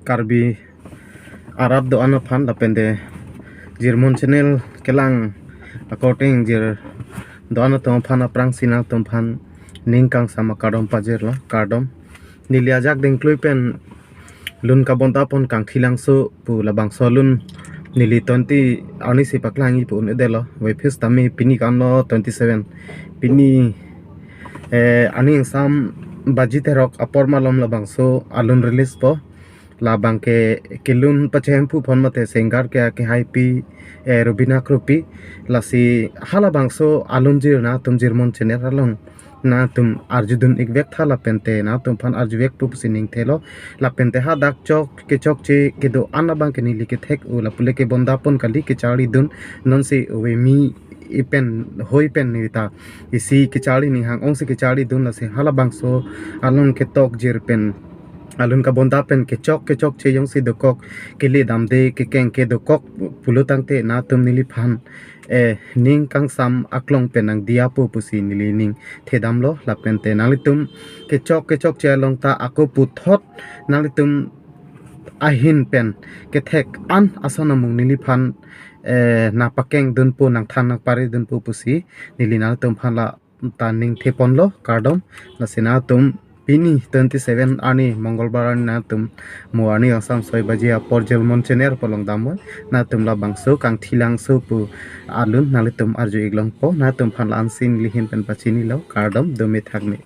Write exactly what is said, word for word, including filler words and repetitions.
Karbi arap do-an aphan lapen te Jirmon channel kelang according jir do-an atum aphan aphrangsi nangtum aphan ning kangsam akardom pajirlo, kardom. Neli ajak dengklui pen lun kabonta pon Kangthilangso pu labangso alun neli twenty arni si paklangji pu un-edetlo. Wai phis tame pini kanlo twenty seven. Pini eh, arni ingsam baji terok apor malom labangso alun release po. Labang ke kelun pachehemphu pon mate singer ke akehaipi, eh, Rubina Kropi. Lasi halabangso alun jir nangtum Jirmon channel along nangtum arjudun ikvek tha lapen te nangtum aphan arjuvekpo pusi ning thelo. Lapen te hadak chok kechokche kedo-an abang ke neli kethek-o lapu le kebonta pon kali, kecharlidun. Non si ove mi ipen hoi pen neli ta isi kecharli ning hang ongsi kecharlidun. Lasi halabangso alun ketok jir pen alun kabonta pen kechok kechokche jongsi dokok, kele damde kekeng ke dokok pulo tangte nangtum neliphan eh, ning kangsam aklong pen nangdiyapo pusi neli ning thedamlo. Lapen te nanglitum kechok kechokche along ta ako puthot nanglitum ahin pen kethek an ason amung neliphan eh, nangpakengdunpo, nangthan nangparidunpo pusi neli nangtum aphan la ta ning theponlo, kardom. Lasi nangtum pini twenty seven arni Mongolbar arni nangtum mo arni ingsam soi baji apor Jirmon channel pu along damnon. Nangtum labangso Kangthilangso pu alun nanglitum arju iklongpo. Nangtum aphan la-ansi neli ahin pen pachinilo, kardom, dome thakme.